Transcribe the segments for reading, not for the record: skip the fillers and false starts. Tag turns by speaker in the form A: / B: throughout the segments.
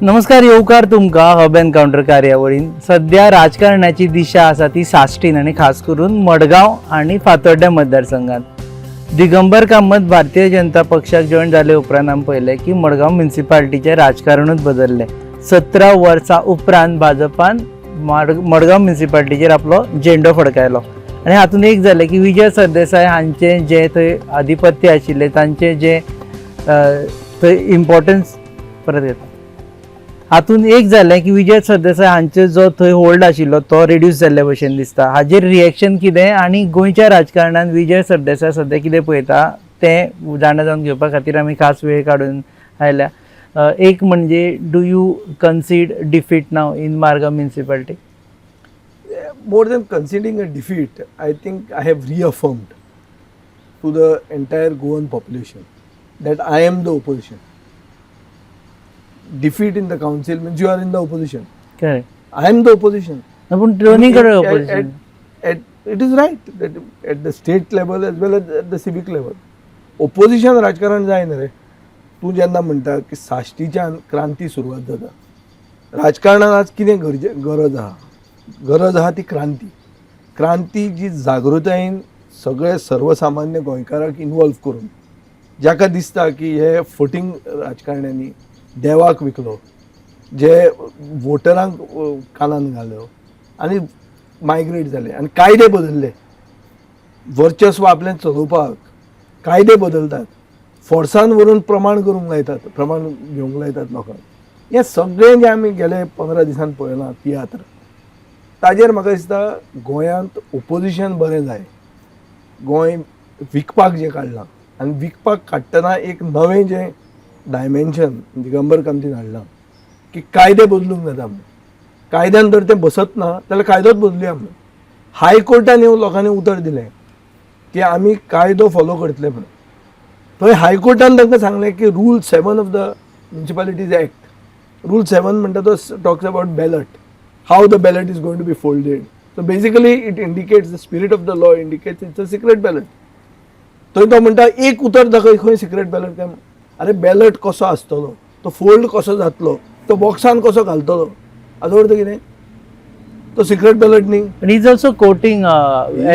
A: नमस्कार, येवकार तुमकां हब एनकावंटर कार्यावळीन. सध्या राजकारणाची दिशा आसा ती साश्टीन आनी खास करून मडगांव आनी फातोड्ड्या मतदारसंघात. दिगंबर कामत भारतीय जनता पक्षाक जॉयन जाले उपरांत आमी पळयलें की मडगांव म्युन्सिपाल्टीचें राजकारणूच बदललें. 17 वर्सां उपरांत भाजपान मडगांव म्युन्सिपाल्टीचेर आपलो झेंडो फडकायलो आनी हातूंत एक जालें की विजय सरदेसाय हांचें जें थंय आधिपत्य आशिल्लें, तांचें जें थंय इम्पॉर्टन्स परत येता. हातूंत एक जालें की विजय सरदेसाय हांचो जो थंय होल्ड आशिल्लो तो रिड्यूस जाल्ले भशेन दिसता. हाजेर रिएक्शन कितें आनी गोंयच्या राजकारणान विजय सरदेसाय सद्या कितें पळयता तें जाणा जावन घेवपा खातीर आमी खास वेळ काडून आयल्या. एक म्हणजे, do you concede defeat now in Margao municipality?
B: More than conceding a defeat, I think I have reaffirmed to the entire Goan population that I am the opposition. Defeat in the council means you are in the opposition.
A: Correct.
B: I am the opposition.
A: पूण दोन्ही कडेन opposition.
B: It is right that at the state level as well as at the civic level. Opposition राजकारण जायना रे. तूं जेन्ना म्हणटा की साश्टीच्यान क्रांती सुरवात जाता, राजकारणान आज कितें गरजे गरज आहा? गरज आहा ती क्रांती. क्रांती जी जागृतायेन सगळे सर्वसामान्य गोंयकाराक इनवॉल्व करून, जाका दिसता की हे फटींग राजकारण्यांनी देवाक विकलो, जे वोटरांक कानान घालो आनी मायग्रेट जाले आनी कायदे बदलले, वर्चस्व आपलें चलोवपाक कायदे बदलतात, फोर्सान व्हरून प्रमाण करूंक लायतात, प्रमाण घेवंक लायतात लोकांक. हें सगळें जें आमी गेले 15 दिसान पळयलां तियात्र, ताजेर म्हाका दिसता गोंयांत ओपोजिशन बरें जाय. गोंय विकपाक जें काडलां आनी विकपाक काडटना एक नवें जें डायमेन्शन दिगंबर कामतीन हाडलां की कायदे बदलूंक जाता म्हणून, कायद्यान जर तें बसत ना जाल्यार कायदोच बदलुया म्हणून. हायकोर्टान येवन लोकांनी उतर दिलें की आमी कायदो फॉलो करतले म्हणून. थंय हायकोर्टान तांकां सांगलें की rule 7 of the Municipalities Act, rule 7 म्हणटा तो talks about ballot, how the ballot is going to be folded. So basically it indicates, the spirit of the law indicates it's a secret ballot. थंय तो म्हणटा, एक उतर दाखय खंय secret ballot काय म्हणून. अरे, बॅलट कसो आसतलो, तो फोल्ड कसो जातलो, तो बॉक्सान कसो घालतलो, हाजो अर्थ कितें? तो सिक्रेट बॅलट न्ही.
A: पण is also coating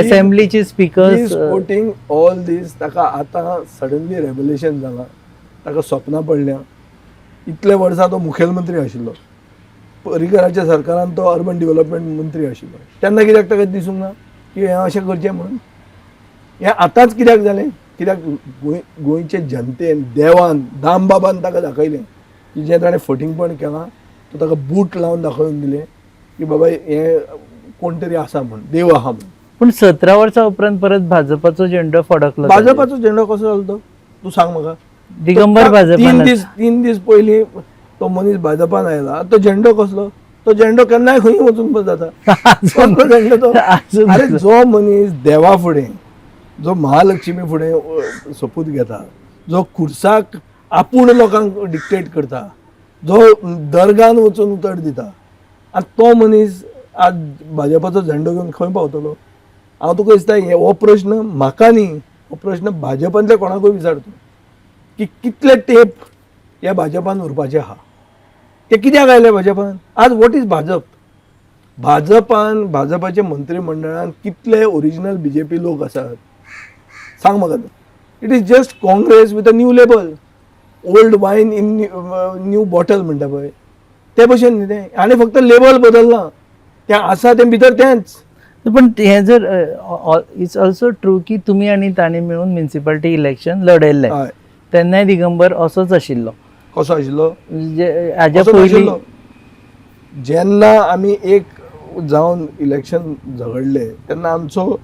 A: असेंब्लीचे speakers.
B: Quoting all these. ताका आतां सडनली रेवलेशन जालां, ताका सपनां पडल्या. इतले वर्सां तो मुखेलमंत्री आशिल्लो, पर्रीकराच्या सरकारान तो अर्बन डेव्हलपमेंट मंत्री आशिल्लो, तेन्ना कित्याक ताका दिसूंक ना की हें अशें करचें म्हणून? हें आतांच कित्याक जालें? कित्याक गोंयचे जनतेन, देवान, दामबाबान ताका दाखयलें की जें ताणें फटींगपण केलां, तो ताका बूट लावन दाखोवन दिलें की बाबा, हें कोण तरी आसा म्हूण, देव आहा म्हूण.
A: पूण 17 वर्सां उपरांत परत भाजपाचो झेंडो फडकलो.
B: भाजपाचो झेंडो कसो जालो तो तूं सांग म्हाका.
A: दिगंबर
B: तो
A: भाजपान
B: 3 दीस, 3 दीस पयलीं तो मनीस भाजपान आयला. तो झेंडो कसलो? तो झेंडो केन्नाय खंय वचून जाता. कसलो झेंडो तो?
A: अजून
B: अरे, जो मनीस देवा फुडें, जो महालक्ष्मी फुडें सोपूत घेता, जो खुर्साक आपूण लोकांक डिक्टेट करता, जो दर्गान वचून उतर दिता, आनी तो मनीस आज भाजपाचो झेंडो घेवन खंय पावतलो? हांव तुका दिसता हे हो प्रश्न म्हाका न्ही, हो प्रश्न भाजपांतल्या कोणाकूय विचारतो की कितले तेंप ह्या भाजपान उरपाचे आहा? ते कित्याक आयले भाजपान? आज what is Bhajap? भाजपान, भाजपाच्या मंत्रिमंडळान कितले ओरिजिनल बीजेपी लोक आसात, सांग म्हाका तूं. It is just Congress with a new label, old wine in new bottle म्हणटा पळय, ते भशेन न्ही तें. आनी फक्त लेबल बदललां, तें आसा तें भितर तेंच.
A: पण हें जर, it's also true की तुमी आनी तांणी मेळून म्युन्सिपालिटी इलेक्शन लढयल्लें. तेन्नाय दिगंबर असोच आशिल्लो.
B: कसो आशिल्लो?
A: म्हणजे हाज्या
B: असो
A: पयलीं
B: नाशिल्लो. जेन्ना आमी एक जावन इलेक्शन झगडले तेन्ना आमचो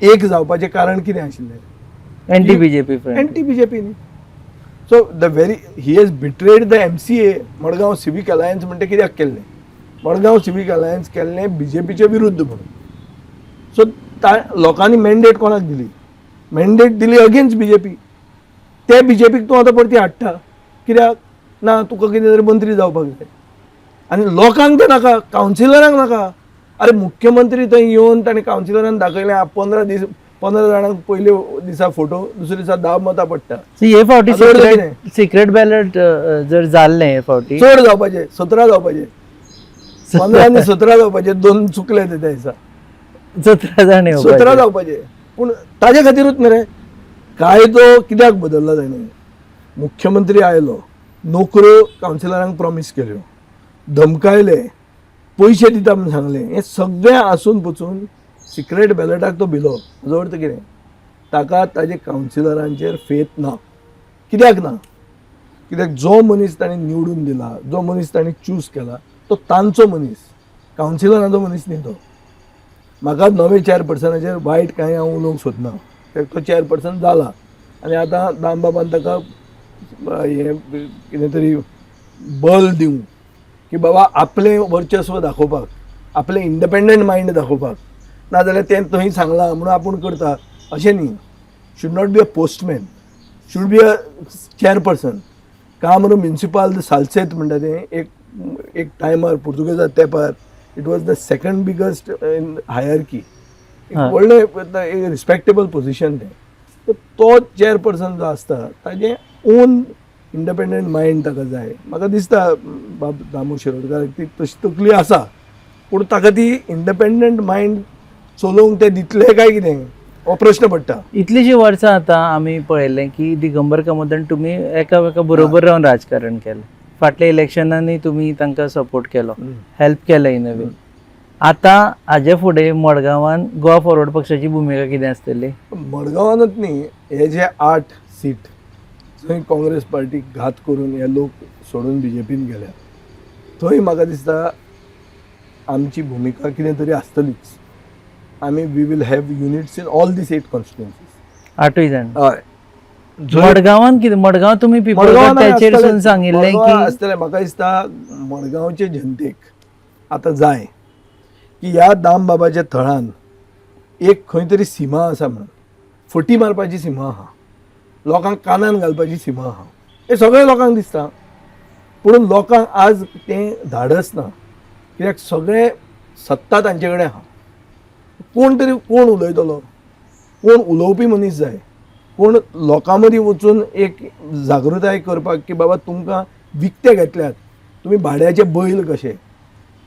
B: एक जावपाचें कारण कितें आशिल्लें?
A: Anti BJP front.
B: Anti BJP न्ही. So the very he has betrayed the MCA, Madgaon Civic Alliance म्हणटा कित्याक केल्लें? मडगांव सिवीक अलायन्स केल्लें बीजेपीचे विरुद्ध म्हणून. सो लोकांनी मॅन्डेट कोणाक दिली? मॅन्डेट दिली अगेन्स्ट बीजेपी. ते बीजेपीक तूं आतां परती हाडटा कित्याक? ना तुका कितें तरी मंत्री जावपाक जाय आनी लोकांक तें नाका, कावन्सिलरांक नाका. अरे, मुख्यमंत्री थंय येवन ताणें कावन्सिलरान दाखयलें, 15 दीस 15 जाणांक पयले दिसा फोटो, दुसऱ्या दिसा 10 मतां पडटा.
A: सो हे फावटी
B: आजोड
A: सिक्रेट
B: कितें?
A: सिक्रेट बॅलट जर जाल्लें हे फावटी
B: चड जावपाचे, 17 जावपाचे, 15 आनी 17 जावपाचे, 2 चुकले ते त्या दिसा.
A: 17 जाण
B: 17
A: येवपाचे.
B: जावपाचे. पूण ताजे खातीरूच न्ही रे कायदो कित्याक बदल्ला ताणें. मुख्यमंत्री आयलो, नोकऱ्यो कावन्सिलरांक प्रॉमीस केल्यो, धमकायले, पयशे दिता म्हूण सांगलें, हें सगळें आसून पसून सिक्रेट बॅलटाक तो भिलो. हाजो अर्थ कितें, ताका ताजे कावन्सिलरांचेर फेथ ना. कित्याक ना? कित्याक जो मनीस ताणें निवडून दिला, जो मनीस ताणें चूज केला, तो तांचो मनीस, कावन्सिलरांचो मनीस न्ही तो. म्हाका नवे चेअरपर्सनाचेर वायट कांय हांव उलोवंक सोदना, कित्याक तो चेअरपर्सन जाला आनी आतां दामबाबान ताका हें कितें तरी बल दिवं की बाबा आपलें वर्चस्व दाखोवपाक, आपलें इंडिपेंडंट मायंड दाखोवपाक, नाजाल्यार तें थंय सांगलां म्हणून आपूण करता अशें न्ही. Should not be a postman, should be a chairperson. का म्हणून म्युनिसिपाल सालसेत म्हणटा तें एक एक टायमार पुर्तुगेजा तेंपार it was the second biggest in hierarchy, एक व्हडलें एक रिस्पेक्टेबल पोजिशन तें. तर तो चेअरपर्सन जो आसता ताजें ओन इंडिपेंडंट मायंड ताका जाय. म्हाका दिसता बाब दामू शिरोडकाराक ती तशी तकली आसा, पूण ताका ती इंडिपेंडंट मायंड चलोवंक ते दितले काय कितें हो प्रश्न पडटा.
A: इतलीशीं वर्सां आतां आमी पळयलें की दिगंबर कामत आनी तुमी एकामेका बरोबर रावन राजकारण केलें. फाटल्या इलेक्शनांनी तुमी तांकां सपोर्ट केलो, हेल्प केलें इन अ वे. आतां हाजे फुडें मडगांवान गोवा फॉरवर्ड पक्षाची भुमिका कितें आसतली?
B: मडगांवानूच न्ही, हे जे 8 सीट जंय काँग्रेस पार्टीक घात करून हे लोक सोडून बीजेपीन गेल्या, थंय म्हाका दिसता आमची भुमिका कितें तरी आसतलीच. आमी we will have units in all these 8 constituencies.
A: आठूय जाण?
B: हय.
A: मडगांवान कितें, मडगांव तुमी पिपल
B: मडगांवान
A: त्याचेर
B: आसतलें-
A: सून सांगिल्लें
B: मडगांवान
A: की
B: आसतलें. म्हाका दिसता मडगांवचे जनतेक आतां जाय की ह्या दामबाबाच्या थळान एक खंय तरी सीमा आसा म्हणून, फटी मारपाची सीमा आहा, लोकांक कानान घालपाची सीमा आहा, हें सगळें लोकांक दिसता. पूण लोकांक आज तें धाडस ना, कित्याक सगळें सत्ता तांचे कडेन आहा. कोण तरी कोण उलयतलो, कोण उलोवपी मनीस जाय, कोण लोकां मदीं वचून एक जागृताय करपाक की बाबा तुमकां विकते घेतल्यात, तुमी भाड्याचे बैल कशे.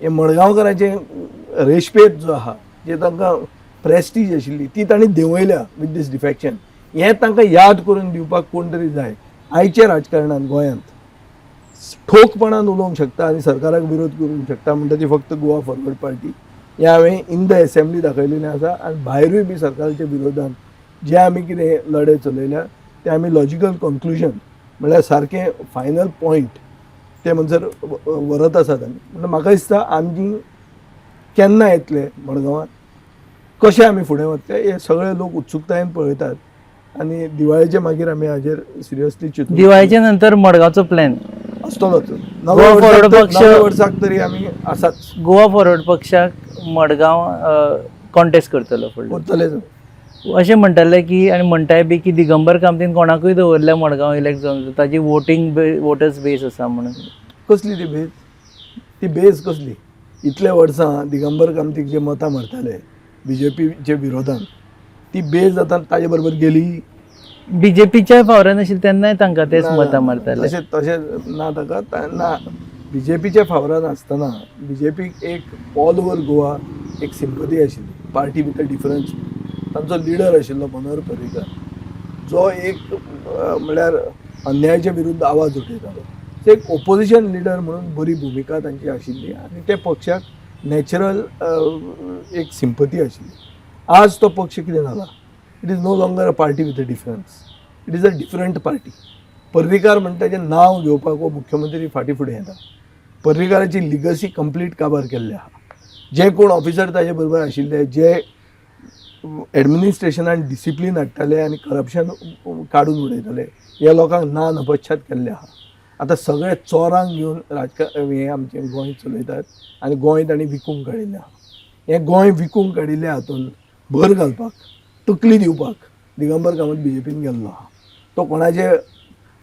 B: हे मडगांवकारांचे रेशपेद जो आहा, जे तांकां प्रेस्टीज आशिल्ली, ती तांणी देंवयल्या विथ दीस डिफेक्शन. हें तांकां याद करून दिवपाक कोण तरी जाय. आयच्या राजकारणांत गोंयांत ठोकपणान उलोवंक शकता आनी सरकाराक विरोध करूंक शकता म्हणटा ती फक्त गोवा फॉरवर्ड पार्टी. हें हांवें इन the assembly दाखयलेलें आसा आनी भायरूय बी सरकाराच्या विरोधान जे आमी कितें लढे चलयल्या ते आमी लॉजिकल कन्क्लुजन म्हणल्यार सारकें फायनल पॉयंट ते म्हणसर व्हरत आसात आमी. म्हणटा म्हाका दिसता आमी केन्ना येतले मडगांवांत, कशे आमी फुडें वतले, हे सगळे लोक उत्सुकतायेन पळयतात आनी दिवाळेचे मागीर आमी हाजेर सिरियसली चिंतून
A: दिवाळीच्या नंतर मडगांवचो प्लॅन
B: आसतलोच.
A: गोवा फॉरवर्ड पक्ष-
B: नव्या वर्साक तरी आमी आसाच.
A: गोवा फॉरवर्ड पक्षाक मडगांव कॉन्टेस्ट करतलो फुडलो?
B: करतलेच.
A: अशें म्हणटाले की आनी म्हणटाय बी की दिगंबर कामतीन कोणाकूय दवरल्या मडगांव इलेक्ट जावन ताजी वोटींग वोटर्स बेस आसा म्हणून.
B: कसली ती बेज? ती बेज कसली? इतले वर्सां दिगंबर कामतीक जे मतां मारताले बीजेपीच्या विरोधान, ती बेज आतां ताजे बरोबर गेली?
A: बीजेपीच्या फावरान आशिल्ले तेन्नाय तांकां तेच
B: ना,
A: मतां मारताले.
B: तशें तशें ना ताका ना. बीजेपीच्या फावरान आसतना बीजेपीक एक ऑल ओवर गोवा एक सिंपती आशिल्ली, पार्टी विथ अ डिफरन्स. तांचो लिडर आशिल्लो मनोहर पर्रीकर, जो एक म्हणल्यार अन्यायाच्या विरुद्ध आवाज उठयतालो. एक ओपोजिशन लिडर म्हणून बरी भुमिका तांची आशिल्ली आनी त्या पक्षाक नॅचरल एक सिंपती आशिल्ली. आज तो पक्ष कितें जाला? It is no longer a party with a difference, it is a different party. Parrikar म्हणटा ताचें नांव घेवपाक हो मुख्यमंत्री फाटीं फुडें येता. पर्रीकाराची लिगसी कंप्लीट काबार केल्ली आहा. जे कोण ऑफिसर ताजे बरोबर आशिल्ले, जे एडमिनिस्ट्रेशनान डिसिप्लीन हाडटाले आनी करप्शन काडून उडयताले, ह्या लोकांक ना नपश्चात केल्ले आहा. आतां सगळे चोरांक घेवन हें आमचें गोंय चलयतात आनी गोंय तांणी विकूंक काडिल्लें आहा. हें गोंय विकूंक काडिल्ल्या हातून भर घालपाक, तकली दिवपाक दिगंबर कामत बीजेपीन गेल्लो आहा. तो कोणाचे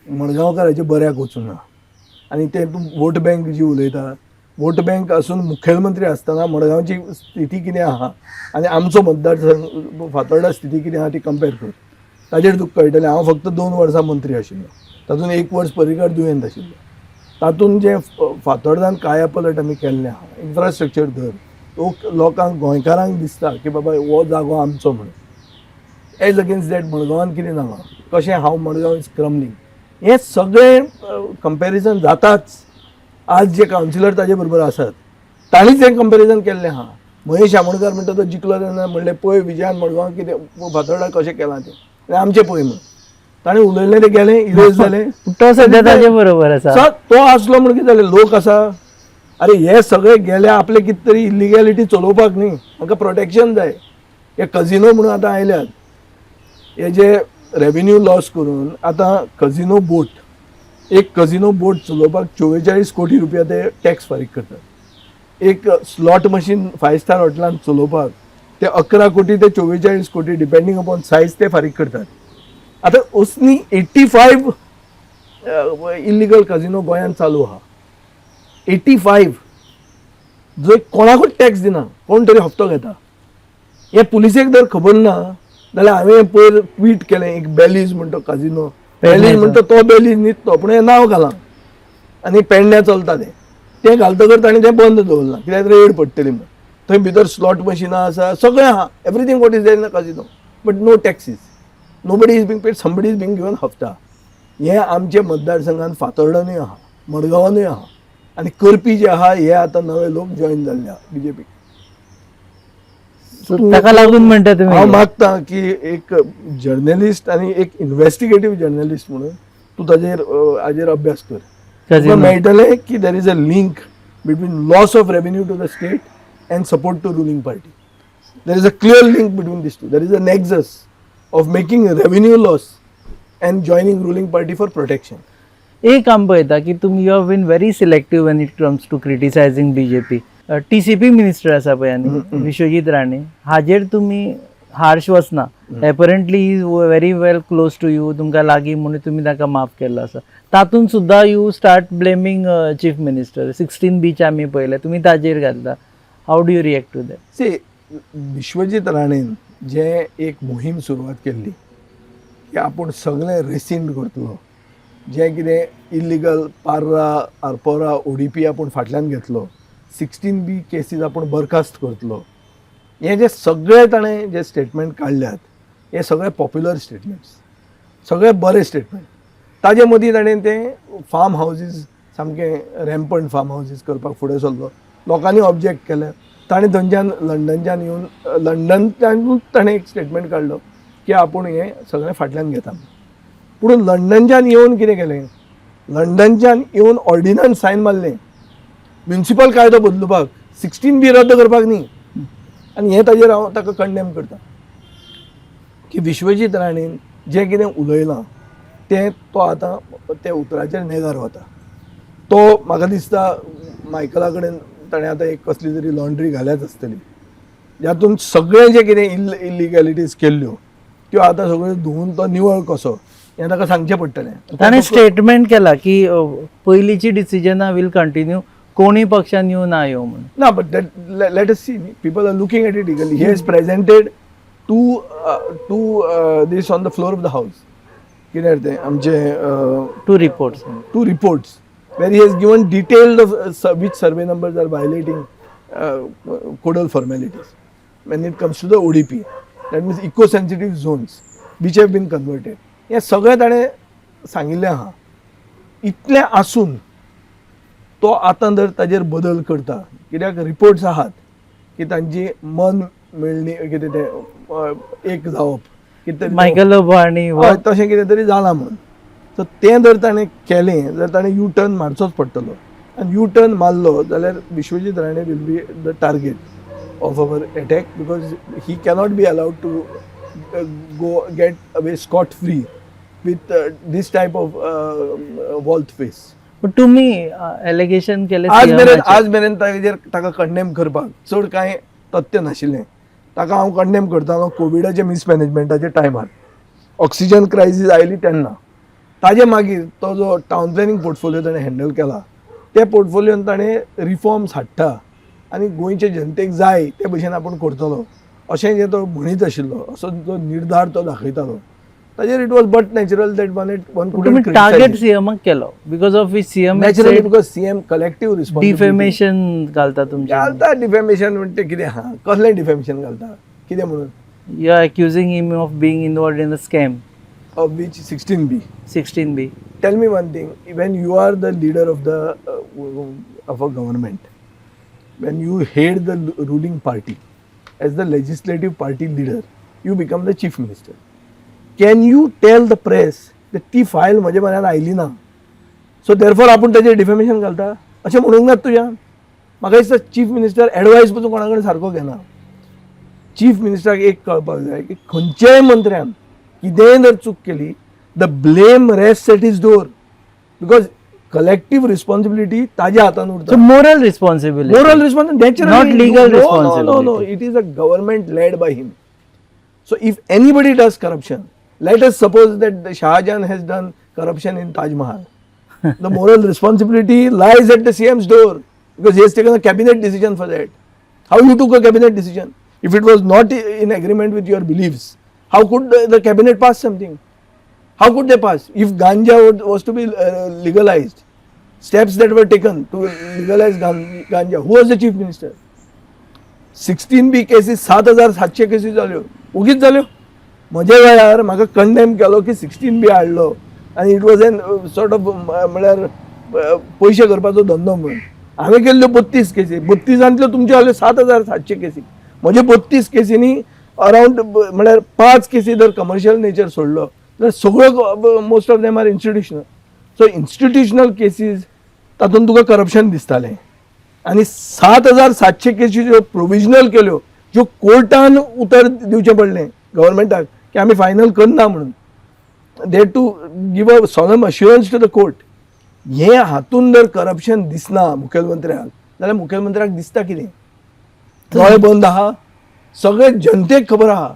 B: मडगांवकाराचे बऱ्याक वचूना आनी ते तूं वोट बँक जी उलयता वोट बँक आसून मुखेलमंत्री आसतना मडगांवची स्थिती कितें आहा आनी आमचो मतदारसंघ फातोर्डा स्थिती कितें आहा ती कंपेर कर, ताजेर तुका कळटलें. हांव फक्त 2 वर्सां मंत्री आशिल्लो, तातूंत एक वर्स पर्रीकार दुयेंत आशिल्लो. तातूंत जें फातोर्डान कायापलट आमी केल्लें आहा, इन्फ्रास्ट्रक्चर धर, लोक लोकांक गोंयकारांक दिसता की बाबा हो जागो आमचो म्हणून. एज अगेन्स्ट that मडगांवान कितें जालां, कशें हांव मडगांव is क्रम्बलिंग, हें सगळें कंपॅरिजन जाताच. आज जे कावन्सिलर ताजे बरोबर आसात ताणीच हें कंपॅरिजन केल्लें आहा. महेश आमोणकार म्हणटा तो जिखलो तेन्ना म्हणलें, पळय विजयान मडगांव कितें फातोर्डा कशें केलां तें आनी आमचें पळय म्हणून ताणें उलयलें, तें गेलें, इरेज जालें.
A: तो सध्या ताजे बरोबर आसा.
B: तो आसलो म्हणून कितें जालें? लोक आसा. अरे, हे सगळे गेले आपले कितें तरी इलिगॅलिटी चलोवपाक न्ही, हांकां प्रोटेक्शन जाय. हे कजिनो म्हणून आतां आयल्यात, हे जे रेवेन्यू लॉस करून आतां कजिनो बोट, एक कजिनो बोट चलोवपाक 44 कोटी रुपया ते टॅक्स फारीक करतात. एक स्लॉट मशीन फायव स्टार हॉटेलान चलोवपाक ते 11 कोटी ते 44 कोटी, डिपेंडींग अपॉन सायज, ते फारीक करतात. आतां असली 85 इलिगल कजिनो गोंयांत चालू आहा, 85, जंय कोणाकूच टॅक्स दिना, कोण तरी हप्तो घेता. हें पुलिसेक जर खबर ना जाल्यार हांवें पयर ट्वीट केलें, एक बेलीज म्हणटा काजिनो, बेलीज म्हणटा तो, बेलीज न्हीच तो, पूण हें नांव घालां आनी पेडण्या चलता तें. तें घालतकर ताणें तें बंद दवरलां, कित्याक रेड पडटली म्हूण. थंय भितर स्लॉट मशिनां आसा, सगळें आहा, everything what is there in a casino, but no taxes, nobody is being paid, somebody is being given हप्ता. हें आमच्या मतदारसंघात फातोर्डानूय आहा, मडगांवानूय आहा आनी करपी जे आहा हे आतां नवे लोक जॉयन जाल्ले आहा बीजेपी.
A: So, ताका लागून म्हणटा
B: हांव
A: तुमी.
B: मागता की एक जर्नलिस्ट आनी एक इन्व्हेस्टिगेटीव जर्नलिस्ट म्हणून तूं ताजेर हाजेर अभ्यास कर. तुका
A: Casino.
B: मेळटलें की there is a link between loss of revenue to the state and support to ruling party. There is a clear link between this two. There is a nexus of making revenue loss and joining ruling party for protection.
A: एक आमी पळयता की तुमी, you have been very selective when it comes to criticizing BJP. TCP minister आसा पळय आनी विश्वजीत राणे, हाजेर तुमी हार्श वचना. Apparently is very well close to you, तुमकां लागीं म्हणून तुमी ताका माफ केल्लो आसा. तातूंत सुद्दां you start blaming chief minister. 16 beach आमी पळयले, तुमी ताजेर घातला. How do you react to that?
B: See, Vishwajit राणेन जे एक मोहीम सुरवात केल्ली की आपूण सगळें रेसिंड करतलो, जें कितें इलिगल पार्रा, आरपोरा, ओडीपी आपूण फाटल्यान घेतलो, 16 बी केसीस आपूण बरखास्त करतलो, हे जे सगळे ताणें जे स्टेटमेंट काडल्यात, हे सगळे पॉप्युलर स्टेटमेंट्स, सगळे बरे स्टेटमेंट. ताजे मदीं ताणें तें फार्म हावजीस सामकें रॅम्पंट फार्म हावजीस करपाक फुडें सरलो. लोकांनी ऑब्जेक्ट केलें. ताणें थंयच्यान लंडनच्यान येवन, लंडनच्यानूच ताणें एक स्टेटमेंट काडलो की आपूण हें सगळें फाटल्यान घेता. पूण लंडनच्यान येवन कितें केलें? लंडनच्यान येवन ऑर्डिनन्स सायन मारलें म्युनिसिपल कायदो बदलुपाक, 16 बी रद्द करपाक न्ही. आनी हें ताजेर हांव ताका कंडेम करता की विश्वजीत राणेन जें कितें उलयलां तें तो आतां त्या उतराचेर नेगार वता. तो म्हाका दिसता मायकला कडेन ताणें आतां एक कसली तरी लॉन्ड्री घाल्याच आसतली, ज्यातून सगळें जें कितें इलिगॅलिटीज केल्ल्यो त्यो आतां सगळ्यो धुवून तो निवळ कसो हें ताका सांगचें पडटलें.
A: ताणें स्टेटमेंट केला की पयलींची डिसिजनां वील कंटिन्यू, कोणूय पक्षान येवं ना येवं म्हणून.
B: No, but that, let us see. People are looking at it eagerly. He has presented to this on the floor of the house. कितें तें आमचे
A: to reports.
B: Two reports where he has given detailed of which survey numbers are violating codal formalities when it comes to the ODP. That means eco-sensitive zones which have been converted. हें सगळें ताणें सांगिल्लें आहा. इतलें आसून तो आतां जर ताजेर बदल करता, कित्याक रिपोर्ट्स आहात की तांची मन मेळणी, कितें तें एक जावप, कितें तरी
A: मायकल लोबो आनी
B: हय, तशें कितें तरी जालां म्हणून. सो तें जर ताणें केलें जाल्यार ताणें यू टर्न मारचोच पडटलो आनी यू टर्न मारलो जाल्यार Vishwajit Rane will be the target of our attack, because he cannot be allowed to go get away Scott free with this type of volte face.
A: पण तुम्ही एलिगेशन केलें
B: आज मेरेन
A: CM चे.
B: आज मेरेन ताजेर ताका कंडेम करपाक चड कांय तथ्य नाशिल्लें. ताका हांव कंडेम करतालो कोविडाच्या मिसमॅनेजमेंटाच्या टायमार, ऑक्सिजन क्रायसीस आयली तेन्ना. ताजे मागीर तो जो टावन प्लॅनिंग पोर्टफोलियो ताणें हँडल केला त्या पोर्टफोलियोन ताणें रिफॉर्म्स हाडटा आनी गोंयचे जनतेक जाय ते भशेन आपूण करतलो अशें जें तो म्हणीत आशिल्लो, असो जो निर्धार तो दाखयतालो, ताजेर it was but natural that one
A: तुमी टार्गेट सीएमाक केलो because of which CM
B: naturally, because CM collective responsibility.
A: Defamation घालता तुमच्या.
B: घालता डिफेमेशन म्हणटे कितें आहा? कसलें डिफेमेशन घालता, कितें म्हणून?
A: You are accusing him of being involved in a scam.
B: Of which 16B?
A: 16B.
B: Tell me one thing: when you are the leader of a government, when you head the ruling party as the legislative party leader, you become the chief minister, can you tell the press that ती file म्हज्या म्हऱ्यान आयली ना, so therefore आपूण ताजेर defamation घालता, अशें म्हणूंक नात तुज्यान? म्हाका दिसता चीफ मिनिस्टर एडवायस पसून कोणा कडेन सारको घेना. चीफ मिनिस्टराक एक कळपाक जाय की खंयच्याय मंत्र्यान कितेंय जर चूक केली, the blame rest at his door, because collective responsibility ताज्या हातान
A: सो
B: उरता.
A: Moral responsibility.
B: Moral responsibility, naturally.
A: Not legal
B: No, no.
A: responsibility.
B: It is a government led by him. So if anybody does corruption, let us suppose that the Shahjahan has done corruption in Taj Mahal, the moral responsibility lies at the CM's door, because he has taken a cabinet decision for that. How you took a cabinet decision if it was not in agreement with your beliefs? How could the cabinet pass something? How could they pass? If ganja was to be legalized, steps that were taken to legalize ganja, who was the chief minister? 16B cases, 7700 cases जाल्यो, ओगीच जाल्यो? म्हज्या वेळार म्हाका condemn केलो की 16B हाडलो आनी it was an sort of म्हळ्यार पयशे करपाचो धंदो म्हणून. हांवें केल्ल्यो 32 केसी, 32तांतल्यो तुमच्यो जाल्यो 7700 केसी. म्हजे 32 केसींनी अरावंड म्हळ्यार पांच केसी जर कमर्शियल नेचर सोडलो जाल्यार सगळ्यो, most of them are institutional. So institutional cases, तातूंत तुका करप्शन दिसतालें आनी 7700 केसी ज्यो प्रोविजनल केल्यो, ज्यो कोर्टान उतर दिवचें पडलें गव्हर्मेंटाक की आमी फायनल करना म्हणून, they to give a solemn assurance to the court, हें हातून जर करप्शन दिसना मुखेलमंत्र्याक जाल्यार मुखेलमंत्र्याक दिसता कितें? दोळे बंद आहा? सगळे जनतेक खबर आहा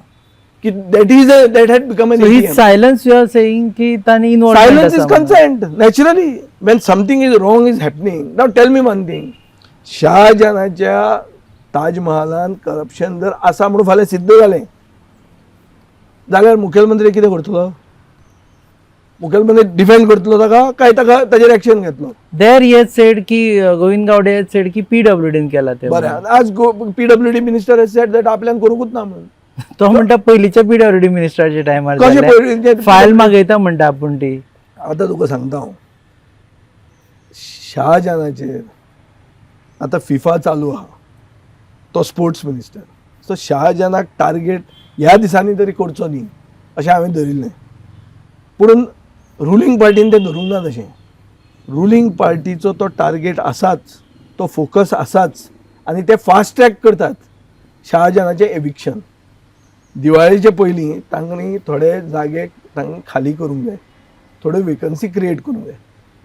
B: की that had become an
A: so he silence, you are saying की तांणी involvement
B: Silence is
A: आसा म्हणून.
B: Consent, naturally, when something is wrong is happening. Now tell me one thing: शहाजहानाच्या ताजमहालान करप्शन जर आसा म्हणून फाल्यां सिद्ध जालें जाल्यार मुखेलमंत्री कितें करतलो? मुखेलमंत्री डिफेंड करतलो ताका काय ताका ताजेर एक्शन घेतलो?
A: There he said की गोविंद गावडे has said की पीडब्ल्यूडीन केला ते.
B: बरें, आज PWD minister has said that आपल्यान करूंकूच ना म्हणून.
A: तो म्हणटा पयलींच्या पीडब्ल्यूडी मिनिस्टराच्या टायमार.
B: कशें पयलींचे?
A: फायल मागयता म्हणटा आपूण ती.
B: आतां तुका सांगता हांव, शहाजहानाचेर आतां फिफा चालू आहा, तो स्पोर्ट्स मिनिस्टर, सो शहाजहानाक टार्गेट ह्या दिसांनी तरी करचो न्ही अशें हांवें धरिल्लें. पुणून रुलींग पार्टीन तें धरूंक ना तशें. रुलींग पार्टीचो तो टार्गेट आसाच, तो फोकस आसाच आनी ते फास्ट ट्रॅक करतात शहाजहानाचें एविक्शन. दिवाळेचे पयलीं तांणी थोडे जागे तांकां खाली करूंक जाय, थोड्यो वेकन्सी क्रिएट करूंक जाय.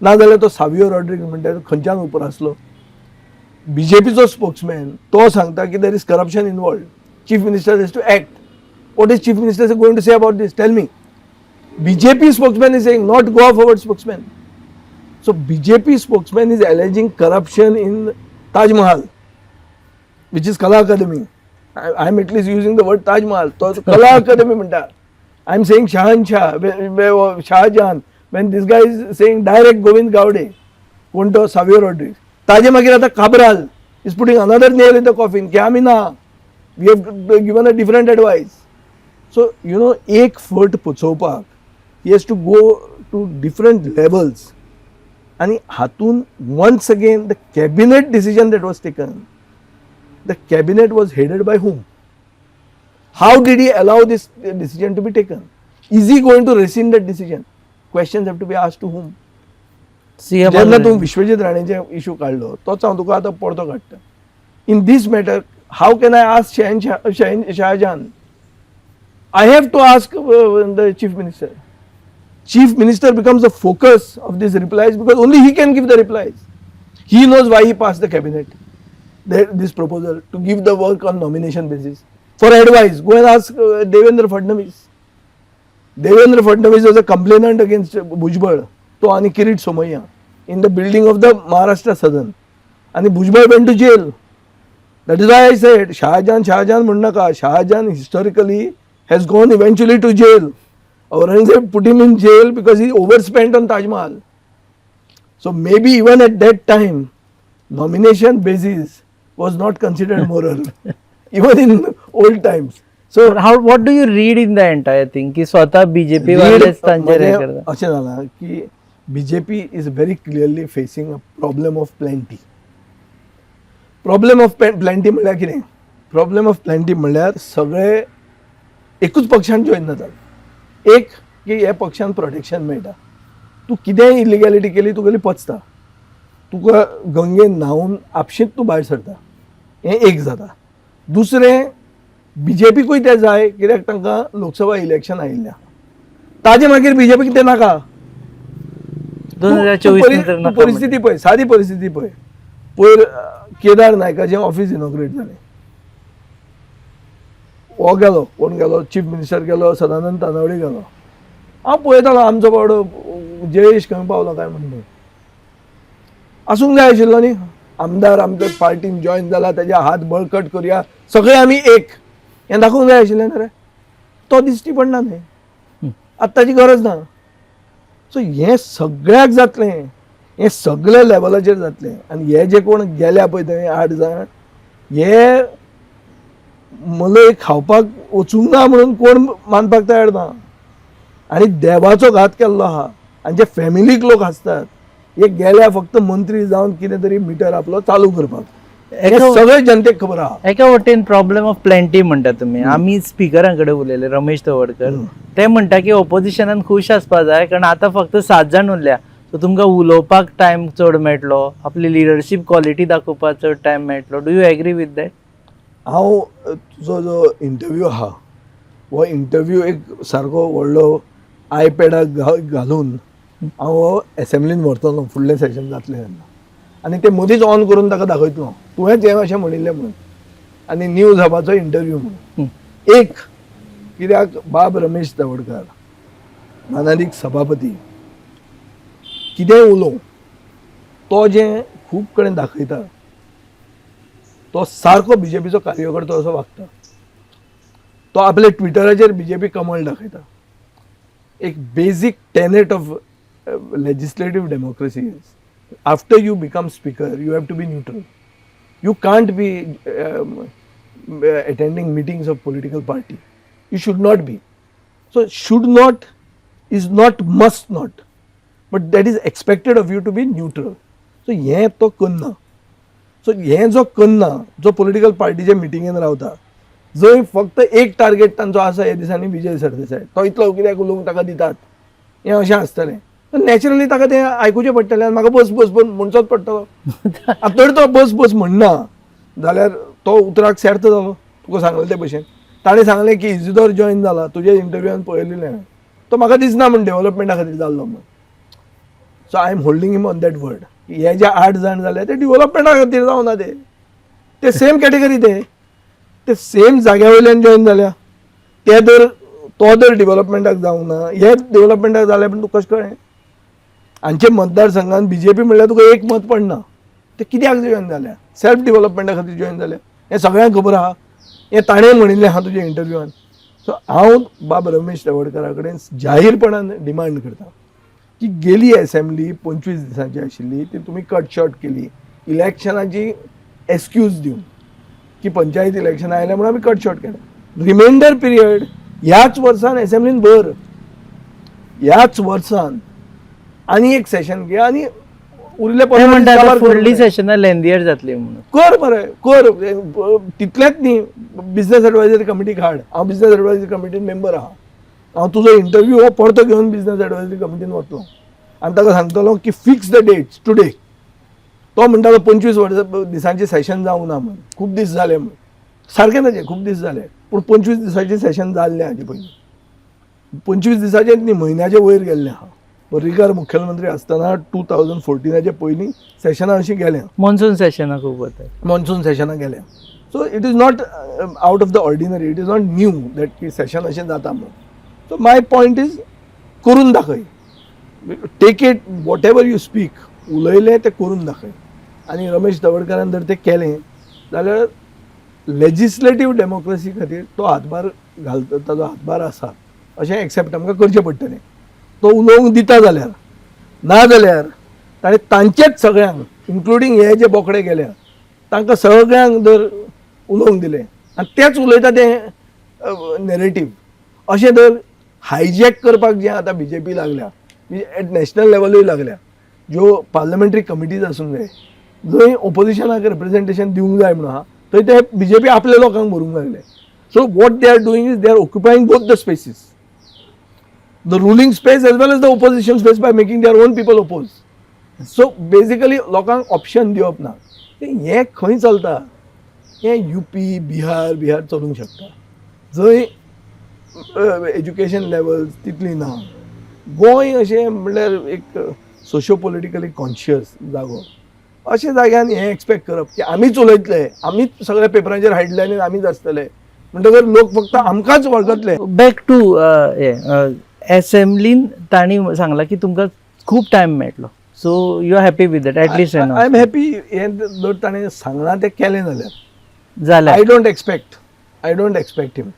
B: नाजाल्यार तो सावियो रॉड्रिग्ज म्हणटा तो खंयच्यान उप्रासलो? बीजेपीचो स्पोक्समॅन तो सांगता की there is corruption involved, chief minister has to act. What is chief minister going to say about this? Tell me. BJP spokesman is saying, not Goa Forward spokesman. So BJP spokesman is alleging corruption in Taj Mahal, which is Kala Academy. I am at least using the word Taj Mahal. तो कला अकादमी म्हणटा. I am saying Shahenshah, Shahjahan, when this guy is saying direct Govind Gawde. कोण तो? सावियो रॉड्रिग्ज. ताजे मागीर आतां Cabral is putting another nail in the coffin की आमी ना, we have given a different advice. So एक फट पचोवपाक he has to go to different levels. आनी हातून once again, the cabinet decision that was taken, the cabinet was headed by whom? How did he allow this decision to be taken? Is he going to rescind that decision? Questions have to be asked to whom?
A: CM.
B: जेन्ना तूं Vishwajit राणेचे issue काडलो, तोच हांव तुका आतां परतो काडटा. In this matter, how can I ask Shahjahan? I have to ask the chief minister. Chief minister becomes the focus of these replies because only he can give the replies. He knows why he passed the cabinet this proposal to give the work on nomination basis. For advice, go and ask Devendra Fadnavis. Devendra Fadnavis was a complainant against Bhujbal, तो आणि Kirit Somaiya. in the building of the Maharashtra Sadan आनी Bhujbal went to jail. That is why I said Shahjahan Shahjahan म्हणनाका. Shahjahan historically has gone eventually to jail. Aurangzeb put him in jail because he overspent on Taj Mahal. So maybe even at that time nomination basis was not considered moral, even in old times. So
A: How, what do you read in the entire thing की स्वतः BJP वालेच तांचेर हे
B: म्हणजे
A: करता?
B: अशें जालां की BJP is very clearly facing a problem of plenty. Problem of plenty म्हणल्यार कितें? प्रॉब्लेम ऑफ प्लेंटी म्हणल्यार सगळे एकूच पक्षान जॉयन जातात. एक की ह्या पक्षान प्रोटेक्शन मेळटा. तूं कितेंय इलिगॅलिटी केली, तुगेली पचता, तुका गंगेन न्हांवन आपशींच तूं भायर सरता. हें एक जाता. दुसरें, बीजेपीकूय तें जाय, कित्याक तांकां लोकसभा इलेक्शन आयिल्लें आहा. ताजे मागीर बीजेपीक तें नाका.
A: 2024 नंतर
B: तूं
A: नाका.
B: परिस्थिती पळय, सादी परिस्थिती पळय. पयर केदार नायकाचें ऑफिस इनॉग्रेट जालें. हो गेलो, कोण गेलो, चीफ मिनिस्टर गेलो, सदानंद तानावडे गेलो. हांव पळयतालो आमचो बावडो जयेश खंय पावलो काय म्हणून. आसूंक जाय आशिल्लो न्ही आमदार, आमच्या पार्टीन जॉयन जाला, तेजे हात बळकट करुया, सगळे आमी एक, हें दाखोवंक जाय आशिल्लें न्ही रे. तो दिश्टी पडना न्ही. आतां ताची गरज ना. सो हें सगळ्याक जातलें, हें सगळ्या लेवलाचेर जातलें. आनी हे जे कोण गेल्या पळय थंय आठ जाण, हे मलय खावपाक वचूंक ना म्हणून कोण मानपाक तयार ना. आनी देवाचो घात केल्लो आहा आनी जे फॅमिलीक लोक आसतात, हे गेल्या फक्त मंत्री जावन कितें तरी मिटर आपलो चालू करपाक. हे सगळे जनतेक खबर आहा.
A: एका वटेन प्रॉब्लेम ऑफ प्लेंटी म्हणटा तुमी. आमी स्पिकरा कडेन उलयले, रमेश तवडकर. ते म्हणटा की ओपोजिशनान खूश आसपा जाय, कारण आतां फक्त सात जाण उरल्या, सो तुमकां उलोवपाक टायम चड मेळटलो, आपली लिडरशीप क्वॉलिटी दाखोवपाक चड टायम मेळटलो. Do you agree with that?
B: हांव तुजो जो इंटरव्यू आहा, हो इंटरव्यू एक सारको व्हडलो आयपॅडाक घालून हांव हो एसेंब्लीन व्हरतलो फुडलें सेशन जातलें तेन्ना, आनी ते मदींच ऑन करून ताका दाखयतलो, तुवेंच हें अशें म्हणिल्लें म्हणून, आनी न्यूज हबाचो इंटरव्यू म्हणून. एक कित्याक, बाब रमेश तवडकार मानादीक सभापती कितेंय उलोवं, तो जें खूब कडेन दाखयता, तो सारको बीजेपीचो कार्यकर्तो असो वागता. तो आपल्या ट्विटराचेर बीजेपी कमळ दाखयता. एक basic tenet of legislative democracy is, after you become speaker, you have to be neutral. You can't be attending meetings of political party. You should not be. So should not is not must not, but that is expected of you to be neutral. So हें तो करना. So हें जो करना, जो political पार्टीच्या मिटिंगेन रावता, जंय फक्त एक टार्गेट तांचो आसा हे दिसांनी विजय सरदेसाय, तो इतलो कित्याक उलोवंक ताका दितात, हें अशें आसतलें. नॅचरली ताका तें आयकुचें पडटलें आनी म्हाका बस बस बस म्हणचोच पडटलो. आतां तर तो बस बस म्हणना जाल्यार तो उतराक सेर्त जालो. तुका सांगलें ते भशेन, ताणें सांगलें की इजिदोर जॉयन जाला, तुज्या इंटरव्यूआन पळयलेलें हांवें, तो म्हाका दिसना म्हण डेव्हलपमेंटा खातीर जाल्लो म्हण. So I am holding him on that word. हे जे आठ जाण जाले ते डेव्हलपमेंटा खातीर जावना. ते ते सेम कॅटेगरी, ते ते सेम जाग्या वयल्यान जॉयन जाल्या. ते जर तो जर डेव्हलपमेंटाक जावंक ना, हे डेव्हलपमेंटाक जाले पण तुका कशें कळ्ळें? हांचे मतदारसंघान बीजेपी म्हणल्यार तुका एक मत पडना. ते कित्याक जॉयन जाल्या? सेल्फ डेव्हलपमेंटा खातीर जॉयन जाल्या, हें सगळ्यांक खबर आहा. हें ताणें म्हणिल्लें आहा तुज्या इंटरव्यूआन. सो हांव बाब रमेश तवडकारा कडेन जाहीरपणान डिमांड करता की गेली एसेंब्ली 25 दिसांची आशिल्ली, ती तुमी कट शॉर्ट केली इलेक्शनाची एक्सक्यूज दिवन की पंचायत इलेक्शन आयलें म्हणून आमी कट शॉर्ट केलें. रिमेंडर पिरियड ह्याच वर्सान एसेंब्लीन भर, ह्याच वर्सान आनी एक सेशन घे आनी उरिल्ले
A: ते
B: 15 दीस
A: म्हणटा
B: काबार
A: फुडली
B: करूंक जाय.
A: सेशनां लेंदियर जातली म्हणून.
B: कर मरे, कर. तितलेंच न्ही, बिझनेस एडवायजरी कमिटीक हाड. हांव बिझनेस एडवायजरी कमिटीन मेंबर आहा. हांव तुजो इंटरव्यू हो परतो घेवन बिझनेस एडवायजरी कमिटीन वतलो आनी ताका सांगतलो की fix the dates today. तो म्हणटालो 25 वर्सां दिसांचें सेशन जावंक ना म्हूण, खूब दीस जाले म्हूण. सारकें ताजें, खूब दीस जाले, पूण 25 दिसाचें सेशन जाल्लें हाजे पयलीं. 25 दिसाचेंच न्ही, म्हयन्याचे वयर गेल्लें आहा. पर्रीकार मुख्यमंत्री आसतना 2014आचे पयलीं सेशनां अशीं गेल्या.
A: मॉन्सून सेशनां खूब वतात.
B: मॉन्सून सेशनां गेल्या. So it is not out of the ordinary, it is not new that की सेशन अशें जाता म्हणून. सो my point is, करून दाखय. Take it, whatever you speak. उलयलें तें करून दाखय. आनी रमेश तवडकारान जर तें केलें जाल्यार लेजिस्लेटीव डेमोक्रेसी खातीर तो हातभार घालता, ताजो हातभार आसा अशें एक्सेप्ट आमकां करचें पडटलें. तो उलोवंक दिता जाल्यार. ना जाल्यार ताणें तांचेच सगळ्यांक, इन्क्लुडींग हे जे बोकडे गेल्या तांकां सगळ्यांक जर उलोवंक दिलें आनी तेच उलयता तें नॅरेटीव अशें जर हायजॅक करपाक जें आतां बीजेपी लागल्या, एट नॅशनल लेवलूय लागल्या, ज्यो पार्लमेंटरी कमिटीज आसूंक जाय जंय ओपोजिशनाक रिप्रेझेंटेशन दिवंक जाय म्हणून आहा, थंय ते बीजेपी आपल्या लोकांक भरूंक लागले. So what they are doing is they are occupying both the spaces, the ruling space as well as the opposition space, by making their own people oppose. So basically लोकांक ऑप्शन दिवप ना. हें खंय चलता? हें युपी, बिहार, बिहार चलूंक शकता, जंय एज्युकेशन लेवल तितली ना. गोंय अशें म्हणल्यार एक सोशो पॉलिटिकली कॉन्शियस जागो. अशा जाग्यान हें एक्सपेक्ट करप की आमीच उलयतले, आमीच सगळ्या पेपरांचेर हेडलायनीन आमीच आसतले, म्हणटकर लोक फक्त आमकांच वळखतले.
A: बॅक टू हे एसेंब्लीन तांणी सांगलां की तुमकां खूब टायम मेळटलो, so you are happy with that at least?
B: I am happy. हें जर ताणें सांगलां तें केलें जाल्यार.
A: जाल्यार.
B: I don't expect him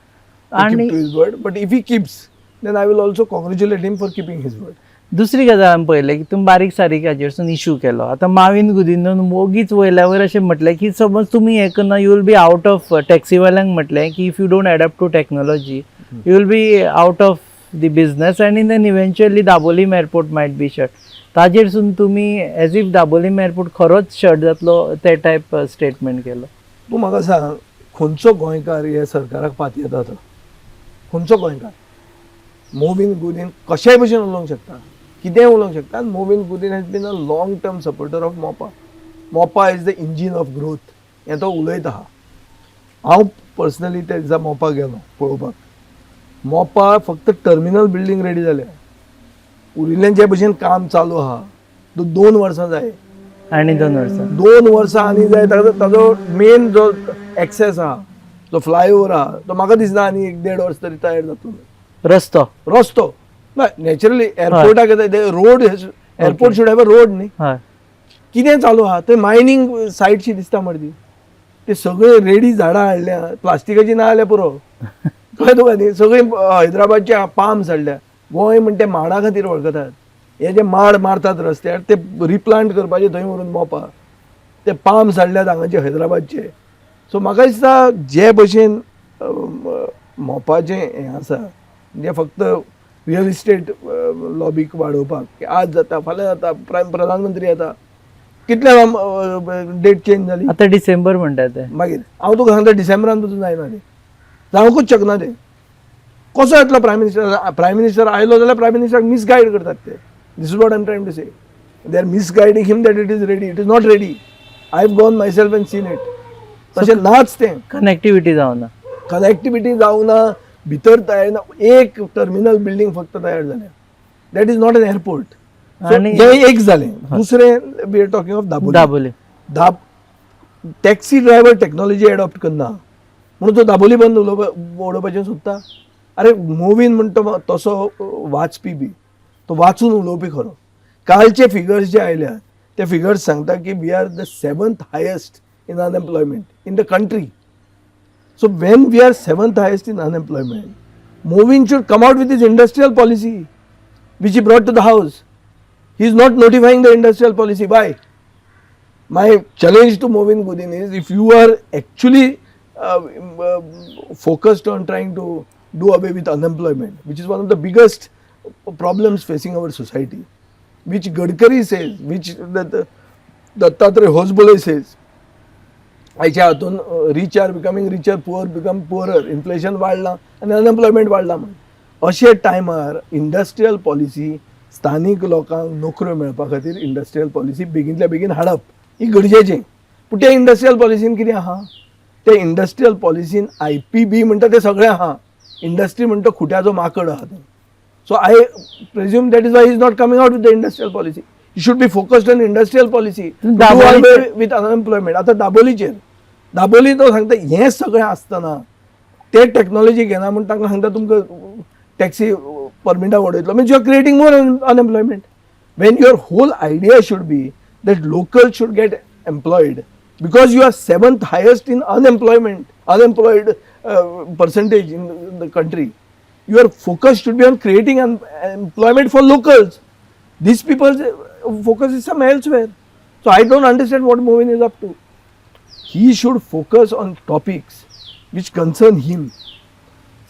A: आणि
B: to his word, but if he keeps, then I will also congratulate him for keeping his word.
A: दुसरी गजाल आमी पळयलें की तुमी बारीक सारीक हाजेरसून इशू केलो. आतां माविन गुदिन्होन वोगीच वयल्या वयर अशें म्हटलें की समज तुमी हें करना, you will be out of, टॅक्सीवाल्यांक म्हटलें की if you don't adapt to technology, you will be out of the business आनी then eventually Dabolim airport might be shut. ताजेरसून तुमी एज if Dabolim airport खरोच शट जातलो ते टायप स्टेटमेंट केलो.
B: तूं म्हाका सांग, खंयचो गोंयकार हे सरकाराक पातयेता आतां? खंयचो गोंयकार? मोविन गुदीन कशेय भशेन उलोवंक शकता, कितेंय उलोवंक शकता. आनी Mauvin Godinho has been a long term supporter of Mopa. Mopa is the engine of growth हें तो उलयता आहा. हांव पर्सनली त्या दिसा मोपा गेलो पळोवपाक. मोपा फक्त टर्मिनल बिल्डींग रेडी जाल्या. उरिल्लें जे भशेन काम चालू आहा तो 2 वर्सां जाय.
A: आनी 2 वर्सां.
B: 2 वर्सां आनी जाय. ताजो मेन जो एक्सेस आहा, जो फ्लायओवर आहा, तो म्हाका दिसना आनी एक देड वर्स तरी तयार जातलो.
A: रस्तो?
B: रस्तो ना, naturally एअरपोर्टाक road, airport should have a road न्ही. कितें चालू आहा थंय? मायनींग सायटशी दिसता मर्दी. ते सगळे रेडी झाडां हाडल्या, प्लास्टिकाची ना जाल्यार पुरो, कळ्ळें तुका न्ही? सगळीं हैदराबादचे पाम्स हाडल्या. गोंय म्हण ते माडा खातीर वळखतात. हे जे माड मारतात रस्त्यार ते रिप्लांट करपाचे थंय व्हरून मोपा. ते पाम्स हाडल्यात हांगाचे हैदराबादचे. सो म्हाका दिसता जे भशेन मोपाचें हें आसा, म्हणजे फक्त रियल इस्टेट लॉबीक वाडोवपाक की आज जाता, फाल्यां जाता, प्रायम प्रधानमंत्री येता, कितल्या डेट चेंज जाली.
A: आतां डिसेंबर म्हणटा ते.
B: मागीर हांव तुका सांगता, डिसेंबरान पसून जायना तें, जावंकूच शकना तें. कसो येतलो प्रायम मिनिस्टर? प्रायम मिनिस्टर आयलो जाल्यार प्रायम मिनिस्टराक मिसगायड करतात ते. This is what I am trying to say. They are misguiding him that it is ready. It is not ready. I have gone myself and seen it. तशें नाच तें.
A: Connectivity जावना.
B: Connectivity जावना, भितर तयार ना. एक टर्मिनल बिल्डींग फक्त तयार जाल्या. That is not an airport. हें एक जालें. दुसरें, we are talking of Dabolim.
A: Dabolim.
B: Dab taxi driver technology adopt करना म्हणून तो दाबोली बंद उडोवपाचें सोदता. अरे, मोवीन म्हणटा तसो वाचपी बी तो वाचून उलोवपी खरो. कालचे फिगर्स जे आयल्या ते फिगर्स सांगता की we are the seventh highest in unemployment in the country. So when we are seventh highest in unemployment, Mauvin should come out with his industrial policy which he brought to the house. He is not notifying the industrial policy. Why? My challenge to Mauvin Godinho is, if you are actually focused on trying to do away with unemployment, which is one of the biggest problems facing our society, which Gadkari says, which the Dattatreya Hosabale says, हाच्या हातून rich are becoming richer, poor become poorer, inflation वाडलां आनी unemployment वाडलां म्हण, अशे टायमार industrial policy, स्थानीक लोकांक नोकऱ्यो मेळपा खातीर इंडस्ट्रियल पॉलिसी बेगीनल्या बेगीन हाडप ही गरजेचें. पूण त्या इंडस्ट्रियल पॉलिसीन कितें आहा? ते इंडस्ट्रियल पॉलिसीन आयपीबी म्हणटा तें सगळें आहा. इंडस्ट्री म्हणटा खुट्याचो माकड आहा थंय. So I presume that is why is not coming out with the industrial policy. You should be focused on industrial policy with unemployment. आतां दाबोलीचेर, दाबोली तो सांगता हें सगळें आसतना ते टॅक्नॉलॉजी घेना म्हूण तांकां सांगता तुमकां taxi परमिटां उडयतलो, means you are creating more unemployment when your whole idea should be that local should get employed because you are seventh highest in unemployment, unemployed percentage in the country. Your focus should be on creating employment for locals. These people's focus is some elsewhere. So I don't understand what Movin is up to. He should focus on topics which concern him.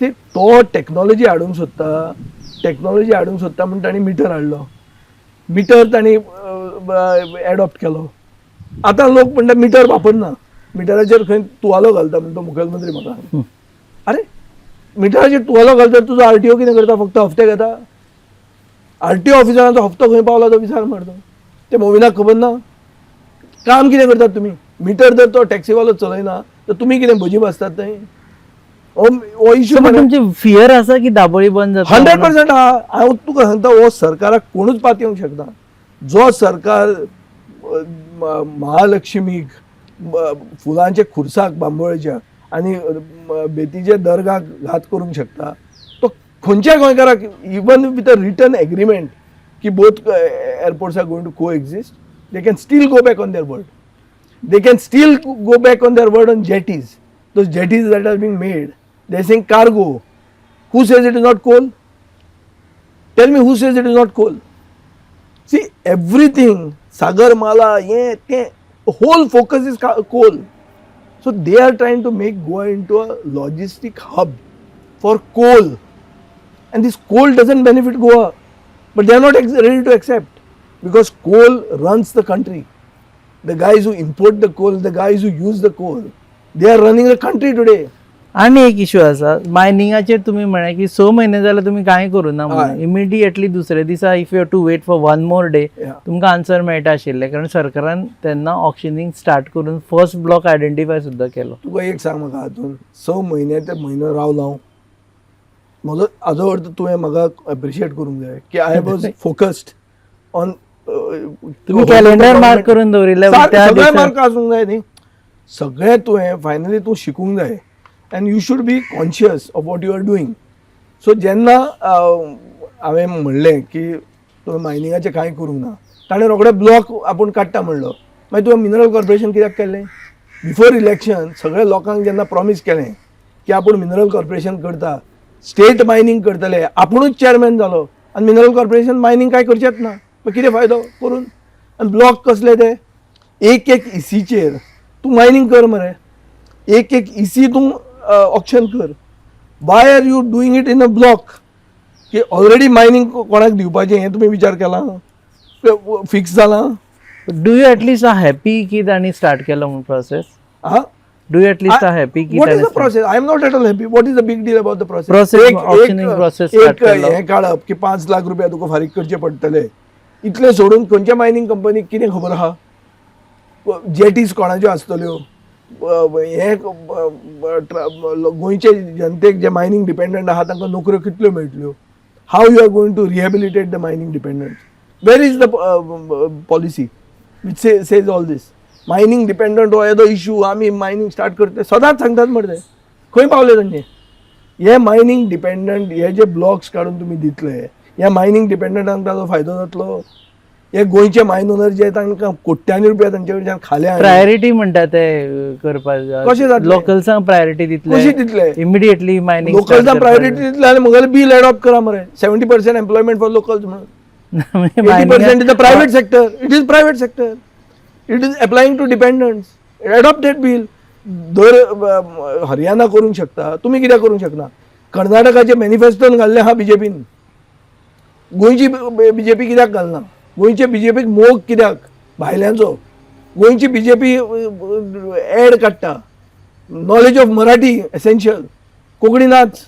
B: See, तो technology हाडूंक सोदता, technology हाडूंक सोदता म्हूण ताणें metre हाडलो, metre ताणें adopt केलो. आतां लोक म्हणटा मिटर वापरना, मिटराचेर खंय तुवालो घालता म्हण तो मुखेलमंत्री म्हाका. अरे, मिटराचेर तुवालो घालता, तुजो आरटीओ कितें करता? फक्त हफ्ते घेता. आरटीओ ऑफिसरांचो हप्तो खंय पावला तो विचार मारतो. ते मोविनाक खबर ना? काम कितें करतात तुमी? मिटर जर तो टॅक्सीवालो चलयना तर तुमी कितें भजी बसतात थंय? हो हो इशू.
A: पण तुमची फियर आसा की दाबोळी बंद जाता?
B: 100% आहा. हांव तुका सांगता, हो सरकाराक कोणूच पातयेवंक शकना. जो सरकार महालक्ष्मीक फुलांचे खुर्साक बांबोळेच्या आनी बेतीच्या दर्गाक घात करूंक शकता, तो खंयच्या गोंयकाराक, even with a written agreement की both airports are going to co-exist, they can still go back on their word. They can still go back on their word on jetties. Those jetties that are being made, they're saying cargo. Who says it is not coal? Tell me, who says it is not coal? See, everything, Sagarmala, yeah, ते, whole focus is coal. So they are trying to make Goa into a logistic hub for coal. And this coal doesn't benefit Goa. But they are not ready to accept because coal runs the country. The guys who import the coal, the guys who use the coal, they are running the country today.
A: आनी एक issue आसा मायनिंगाचेर. तुमी म्हळें की स म्हयने जाल्यार तुमी कांय करूं ना म्हणून.
B: हय.
A: इमिडिएटली दुसऱ्या दिसा, if you to wait for one more day, तुमकां आन्सर मेळटा आशिल्लें, कारण सरकारान तेन्ना ऑक्शनिंग स्टार्ट करून फर्स्ट ब्लॉक आयडेंटिफाय सुद्दां केलो.
B: तुका एक सांग म्हाका, हातून 6 म्हयने ते म्हयनो रावलो हांव. म्हजो हाजो अर्थ तुवें म्हाका एप्रिशिएट करूंक जाय की I was focused on.
A: तुमी कॅलेंडर मार्क करून दवरिल्लें त्या
B: सगळे
A: दिसा.
B: मार्क आसूंक जाय न्ही सगळें. तुवें फायनली तूं शिकूंक जाय and you should be conscious of what you are doing. So जेन्ना हांवें म्हणलें की तुवें मायनिंगाचें कांय करूंक ना, ताणें रोखडे ब्लॉक आपूण काडटा म्हणलो. मागीर तुवें मिनरल कॉर्पोरेशन कित्याक केलें बिफोर इलेक्शन? सगळ्या लोकांक जेन्ना प्रॉमीस केलें की आपूण मिनरल कॉर्पोरेशन करता, स्टेट मायनींग करतले, आपुणूच चेअरमॅन जालो आनी मिनरल कॉर्पोरेशन मायनींग काय करचेंच ना, मागीर कितें फायदो करून? आनी ब्लॉक कसले ते? एक एक इसीचेर तूं मायनींग कर मरे, एक एक इसी तूं ऑक्शन कर. Why are you doing it in a block? की ऑलरेडी मायनींग कोणाक दिवपाचें हें तुमी विचार केला, फिक्स जालां?
A: Do you at least are happy की तांणी स्टार्ट केलो म्हूण प्रोसेस?
B: हा.
A: Do you at least are happy की
B: What is the process? I am not at all happy. What is the big deal about the process?
A: Process, auctioning process start
B: एक
A: केलो.
B: हें काडप की 5 लाख रुपया तुका फारीक करचे पडटले, इतलें सोडून खंयच्या मायनींग कंपनीक कितें खबर आहा? जेटीज कोणाच्यो आसतल्यो? हें गोंयचे जनतेक जे मायनींग डिपेंडंट आहा तांकां नोकऱ्यो कितल्यो मेळटल्यो? How you are going to rehabilitate the mining dependent? Where is the policy which says all this? Mining dependent हो येदो इशू, आमी मायनींग स्टार्ट करतले सदांच सांगतात मरे ते. खंय पावले तांचे हे मायनींग डिपेंडंट? हे जे ब्लॉक्स काडून तुमी दितले, ह्या मायनींग डिपेंडंटांक ताजो फायदो जातलो? हे गोंयचे मायन ओनर जे तांकां कोट्यांनी रुपया तांचे कडच्यान खाले हाणून.
A: प्रायोरिटी म्हणटा ते करपाक.
B: कशें जातलें?
A: लोकल्सांक प्रायोरिटी दितले.
B: कशी दितले?
A: इमिडिएटली मायनिंग
B: लोकल्सांक प्रायोरिटी दितले आनी म्हगेलें बील एडॉप्ट करा मरे, 70% employment for locals म्हणून. 80% is the private sector. It is private sector. It is applying to dependents. Adopt that bill. दर हरियाणा करूंक शकता, तुमी कित्याक करूंक शकना? कर्नाटकाचे मॅनिफेस्टोन घाल्लें आहा बीजेपीन, गोंयची बीजेपी कित्याक घालना? गोंयचे बीजेपीक मोग कित्याक भायल्यांचो? गोंयची बीजेपी एड काडटा, knowledge of Marathi essential, Konkani नाच.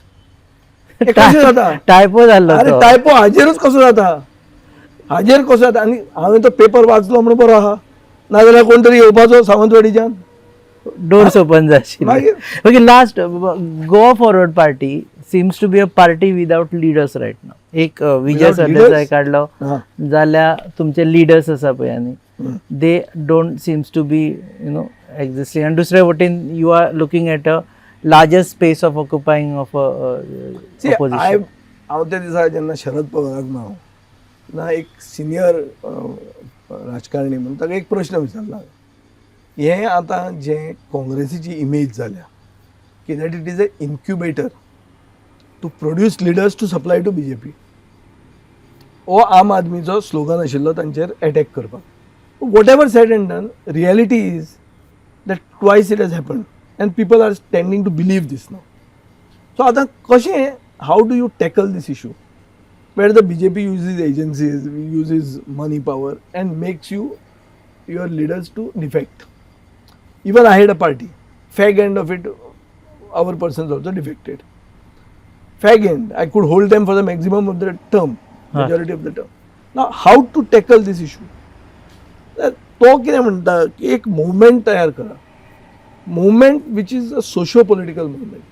B: हें कशें जाता?
A: टायपो जाल्लो
B: अरे
A: तो.
B: टायपो हाजेरूच कसो जाता? हाजेर कसो जाता? आनी हांवें तो पेपर वाचलो म्हणून बरो आहा, नाजाल्यार कोण तरी येवपाचो सावंतवाडीच्यान.
A: Doors open जाशिल्ले.
B: मागीर?
A: Okay, last, Goa Forward Party seems to be a party without leaders right now. एक विजय
B: Without
A: Sardesai
B: leaders?
A: काडलो जाल्यार तुमचे लिडर्स आसा पळय आनी they don't seems to be existing, आनी दुसरे वटेन you are looking at a larger space of occupying of
B: See, I
A: opposition.
B: हांव त्या दिसा जेन्ना शरद पवाराक मेळ्ळो ना, एक सिनियर राजकारणी म्हणून ताका एक प्रश्न विचारला. हें आतां जें काँग्रेसीची इमेज जाल्या की that it is a incubator to produce leaders to supply to BJP, हो आम आदमीचो स्लोगन आशिल्लो तांचेर एटॅक करपाक. Whatever said and done, reality is that twice it has happened and people are tending to believe this now. So आतां कशें, how do you tackle this issue where the BJP uses agencies, uses money power and makes you your leaders to defect? Even I had a party. Fag end of it, our persons also defected. Fag end, I could hold them for the maximum of the term, majority of the term. Now, how to tackle this issue? तो कितें म्हणटा की एक movement तयार करा, movement which is a socio political movement,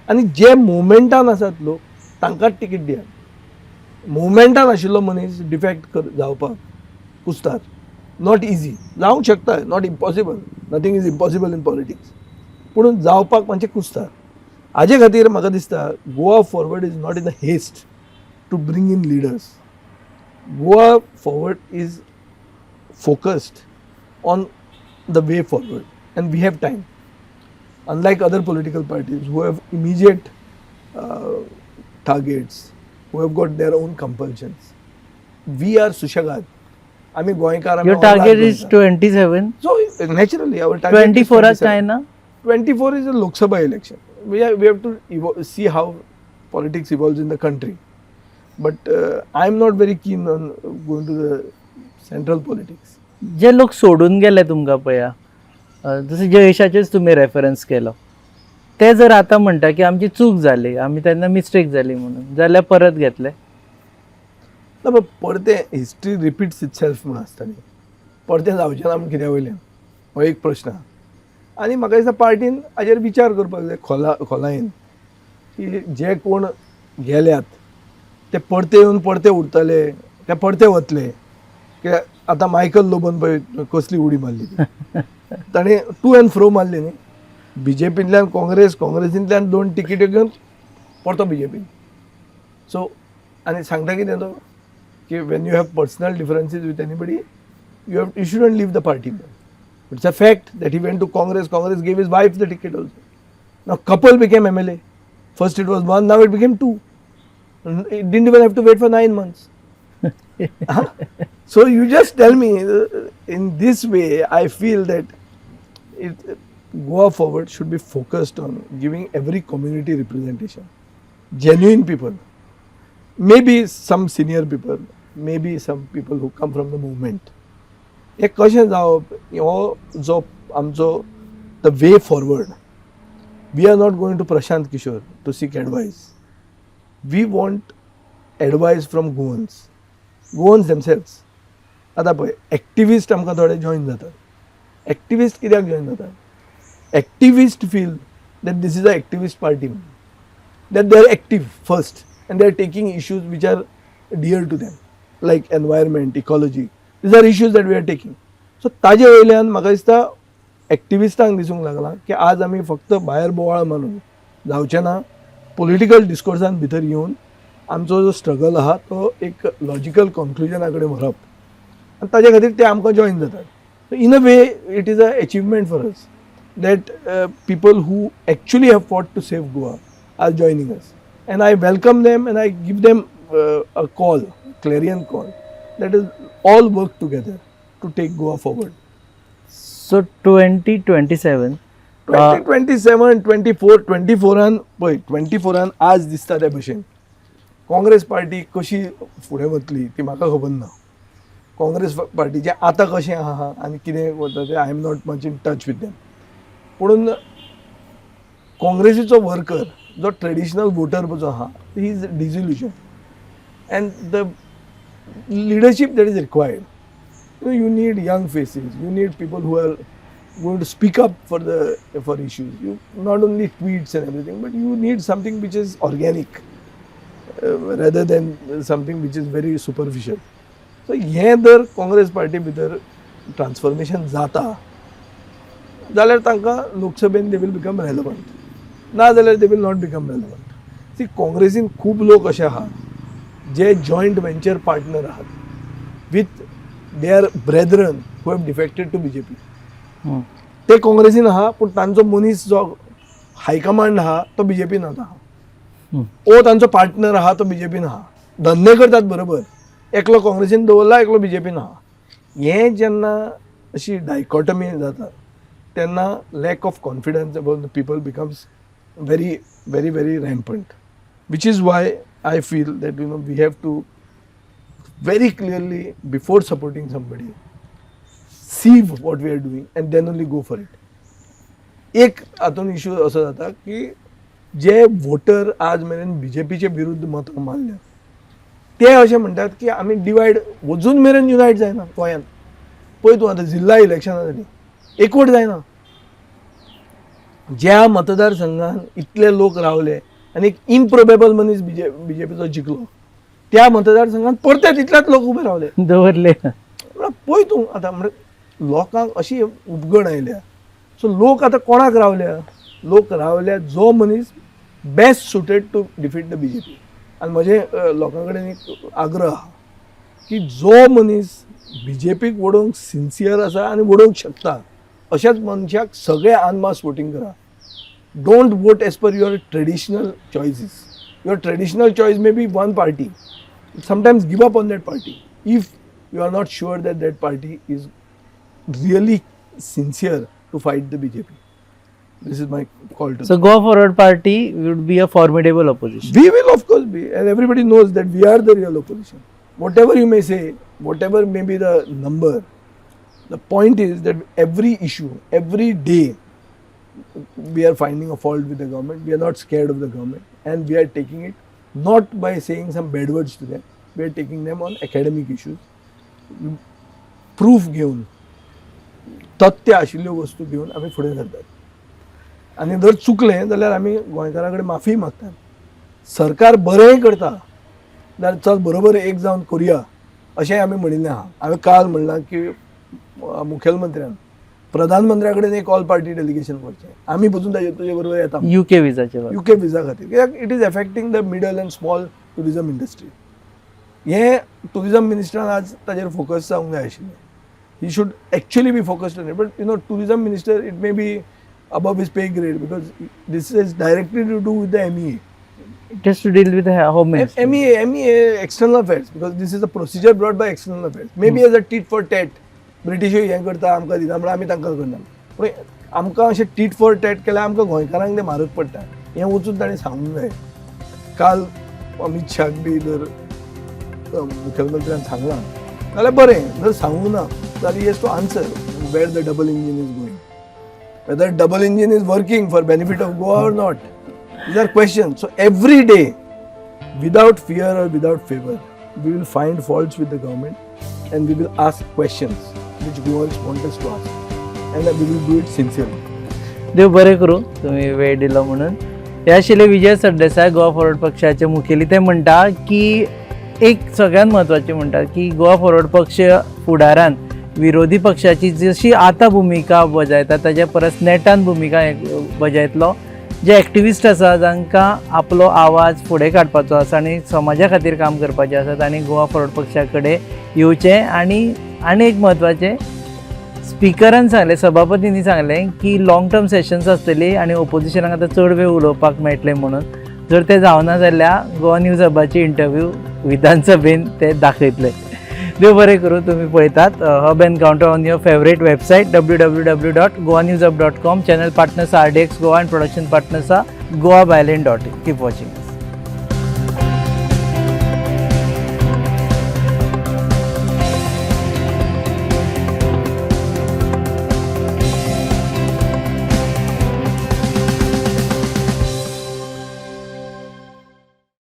B: आनी जे मुवमेंटान आसात लोक तांकांच तिकीट दियात. मुवमेंटान आशिल्लो मनीस डिफेक्ट कर जावपाक कुस्तार, not easy. जावंक शकता, not impossible, nothing is impossible in politics, पूण जावपाक मातशें कुस्तार. हाजे खातीर म्हाका दिसता Goa Forward is not in a haste to bring in leaders. Goa Forward is focused on the way forward and we have time, unlike other political parties who have immediate targets, who have got their own compulsions. We are सुशेगाद, आमी गोंयकार.
A: Your target is 27.
B: So naturally our target
A: 24 काय ना?
B: 24 is a Lok Sabha election. We have to see how politics evolves in the country. But I am not very keen on going to the central politics.
A: जे लोक सोडून गेले तुमकां पळया, जशें जयेशाचेच तुमी reference केलो, ते जर आतां म्हणटा की आमची चूक जाली, आमी तेन्ना मिस्टेक जाली म्हणून, जाल्यार परत घेतले?
B: ना, पण परतें history repeats itself म्हूण आसता न्ही. परतें जावचें ना म्हूण कित्या वयल्यान, हो एक प्रश्न आहा. आनी म्हाका दिसता पार्टीन हाजेर विचार करपाक जाय खोला खोलायेन की जे कोण गेल्यात ते परते येवन परते उरतले, ते परते वतले. कित्याक आतां मायकल लोबोन पळय कसली उडी मारली ती ताणें, टू एंड फ्रो मारली न्ही, बीजेपींतल्यान काँग्रेस, काँग्रेसींतल्यान दोन तिकेट्यो घेवन परतो बीजेपीन. सो आनी सांगता कितें तो की when you have personal differences with anybody, you shouldn't leave the party. It's a fact that he went to Congress. Congress gave his wife the ticket also. Now couple became MLA. First it was one, now it became two. And it didn't even have to wait for 9 months. Huh? So you just tell me, in this way, I feel that Goa Forward should be focused on giving every community representation, genuine people, maybe some senior people, maybe some people who come from the movement. हें कशें जावप, हो जो आमचो the way forward, we are not going to Prashant Kishor to seek advice. We want advice from Goans, Goans themselves. आतां पळय, activist आमकां थोडे जॉयन जातात. एक्टिविस्ट कित्याक जॉयन जातात? Activist feel that this is a activist party, that they are active first and they are taking issues which are dear to them, like environment, ecology. These are issues that we are taking. So ताजे वयल्यान म्हाका दिसता एक्टिविस्टांक दिसूंक लागलां की आज आमी फक्त भायर बोवाळ मारून जावचें ना, पॉलिटिकल डिस्कोर्सान भितर येवन आमचो जो स्ट्रगल आहा तो एक लॉजिकल कॉन्क्लुजना कडेन व्हरप, आनी ताजे खातीर ते आमकां जॉयन जातात. In a way it is a achievement for us that people who actually have fought to save Goa are joining us. And I welcome them and I give them a call, clarion call, that is, all work together to take Goa forward.
A: So 2027?
B: 2027, 24, 24 पळय, 24 आज दिसता त्या भशेन Congress party कशी फुडें वतली ती म्हाका खबर ना. काँग्रेस पार्टीचें आतां कशें आहा आनी कितें वता तें, I am not much in touch with them. पुणून काँग्रेसीचो वर्कर जो ट्रेडिशनल वोटर जो आहा, he is disillusioned and the leadership that is required, you need young faces, you need people who are going to speak up for issues. You not only tweets and everything, but you need something which is organic rather than something which is very superficial. So हें जर Congress party भितर transformation जाता जाल्यार तांकां लोकसभेन they will become relevant, ना जाल्यार they will not become relevant. See, काँग्रेसीन खूब लोक अशे आहा जे जॉयंट वेंचर पार्टनर आहात with their brethren who have defected to BJP. ते काँग्रेसीन आहा, पूण तांचो मनीस जो हायकमांड आहा तो बीजेपीन आतां आहा, ओ तांचो पार्टनर आहा तो बीजेपीन आहा. धंदे करतात बरोबर, एकलो काँग्रेसीन दवरला, एकलो बीजेपीन आहा. हें जेन्ना अशी डायकॉटमी जाता तेन्ना lack of confidence about the people becomes very, very, very rampant, which is why I feel that we have to very clearly, before supporting somebody, see what we are doing and then only go for it. एक हातून issue असो जाता की जे water आज मेरेन बीजेपीचे विरुद्ध मतां मारल्या ते अशें म्हणटात की आमी डिवायड, अजून मेरेन युनायट जायना गोंयांत. पळय तूं, आतां जिल्हा इलेक्शनां जालीं, एकवट जायना. ज्या मतदारसंघान इतले लोक रावले आनी एक इम्प्रोबेबल मनीस बीजेपीचो जिखलो, त्या मतदारसंघात परते तितलेच लोक उबे रावले.
A: दवरले.
B: म्हळ्यार पळय तूं आतां, म्हळ्यार लोकांक अशी उबगण आयल्या. सो लोक आतां कोणाक रावल्या? लोक रावल्या जो मनीस best suited to defeat the BJP. आनी म्हजें लोकां कडेन एक आग्रह आहा की जो मनीस बीजेपीक वडोवंक सिन्सियर आसा आनी वडोवंक शकता, अशाच मनशाक सगळे अनमास वोटींग करा. Don't vote as per your traditional choices. Your traditional choice may be one party. Sometimes give up on that party if you are not sure that that party is really sincere to fight the BJP. This is my call to
A: So Goa Forward Party would be a formidable opposition.
B: We will of course be, and everybody knows that we are the real opposition. Whatever you may say, whatever may be the number, the point is that every issue, every day, we are finding a fault with the government. We are not scared of the government, and we are taking it not by saying some bad words to them. We are taking them on academic issues. Proof घेवन, तथ्य आशिल्ल्यो वस्तू घेवन आमी फुडें सरतात आनी जर चुकलें जाल्यार आमी गोंयकारां कडेन माफी मागतात. सरकार बरेंय करता जाल्यार चल बरोबर एक जावन करुया अशें आमी म्हणिल्लें आहा. हांवें काल म्हणलां की मुखेलमंत्र्यान प्रधानमंत्र्या कडेन एक ऑल पार्टी डेलिगेशन करचें, आमी पसून ताजे तुजे बरोबर येता.
A: युके विजाचे बाबतीत.
B: युके विजा खातीर, कित्याक it is affecting the middle and small tourism industry. हें टुरिजम मिनिस्टरान आज ताजेर फोकस जावंक जाय आशिल्लें. He should actually be focused on it, but tourism minister, it may be above his pay grade because this is directly to do with the MEA.
A: It has to deal with the home minister.
B: MEA, MEA, external affairs, because this is a procedure brought by external affairs. Maybe as a tit for tat, British हें करता, आमकां दिता म्हणल्यार आमी तांकां करना. पूण आमकां अशें टीट फॉर टॅट केल्यार आमकां गोंयकारांक तें म्हारग पडटा, हें वचून ताणें सांगूंक जाय. काल अमीत शाक बी जर मुखेलमंत्र्यान सांगलां जाल्यार बरें, जर सांगूंक ना जाल्यार he has to answer where the double engine is going, whether double engine is working for benefit of Goa or not. These are questions. So every day, without fear or without favor, we will find faults with the government and we will ask questions which Goans want us to ask. And we will do it sincerely.
A: देव बरें करूं, तुम्ही वेळ दिलो म्हणून. हे आशिल्ले Vijay Sardesai, Goa forward पक्षाचे मुखेली. ते म्हणटा की एक सगळ्यात म्हत्वाचें म्हणटा की गोवा फॉरवर्ड पक्ष फुडारान विरोधी पक्षाची जशी आतां भुमिका बजायता ताच्या परस नेटान भुमिका बजायतलो. जे एक्टिविस्ट आसा, जांकां आपलो आवाज फुडें काडपाचो आसा आनी समाजा खातीर काम करपाचें आसा, तांणी गोवा फॉरवर्ड पक्षा कडेन येवचें. आनी आनी एक म्हत्वाचें, स्पिकरान सांगलें, सभापतींनी सांगलें की लाँग टर्म सेशन्स आसतली आनी ओपोजिशनाक आतां चड वेळ उलोवपाक मेळटलें म्हणून. जर तें जावना जाल्यार गोवा न्यूज हबाची इंटरव्यू विधानसभेन ते दाखयतले. देव बरें करूं. तुमी पळयतात Hub Encounter on your favourite website www.goanewshub.com. Channel partners RDX Goa and production partners are goabyline.in. Keep watching.